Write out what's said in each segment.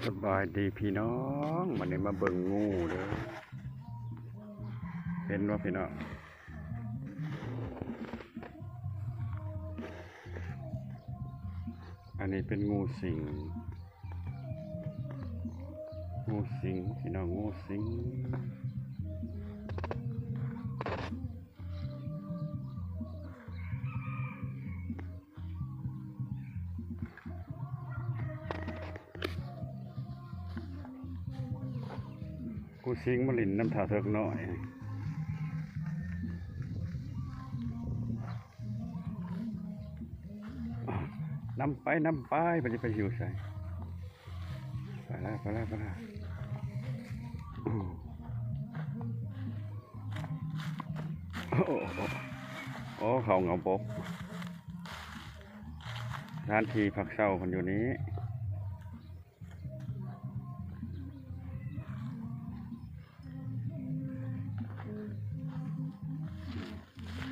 ສະບາຍດີພີ່ນ້ອງ, ມື້ນີ້ມາເບິ່ງງູເດີ. ເຫັນບໍ່ພີ່ນ້ອງ? ອັນນີ້ເປັນງູສິງ, ງູສິງພີ່ນ້ອງ, ງູສິງ. ງູສິງມາຫຼິ້ນນຳທ້າວເຖິກນ້ອຍ. ນຳໄປ, ນຳໄປ, ມັນຈະໄປຢູ່ໃສ? ໄປແລ້ວ, ໄປແລ້ວ, ໄປແລ້ວ. ໂອ້ ໂອ້ ເຂົ້າຫງາບົກ. ສະຖານທີ່ພັກເຊົາເພິ່ນຢູ່ນີ້.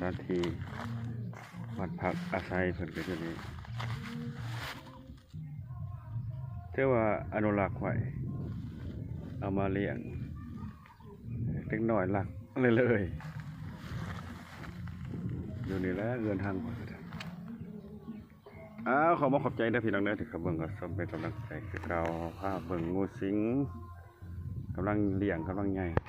ສະຖານທີ່ພັກອາໄສເພິ່ນກໍຢູ່ນີ້, ຖືວ່າອະນຸລັກໄວ້, ເອົາມາລ້ຽງ. ເດັກນ້ອຍລັກເລີຍໆ ຢູ່ນີ້ແຫຼະເຮືອນຮັງ. ອ້າວ ຂໍບອກຂອບໃຈເດີພີ່ນ້ອງເດີ ທີ່ເຂົ້າເບິ່ງເຂົ້າຊົມເປັນກຳລັງໃຈຄືເກົ່າ. ພາເບິ່ງງູສິງກຳລັງລ້ຽງ ກຳລັງໃຫຍ່.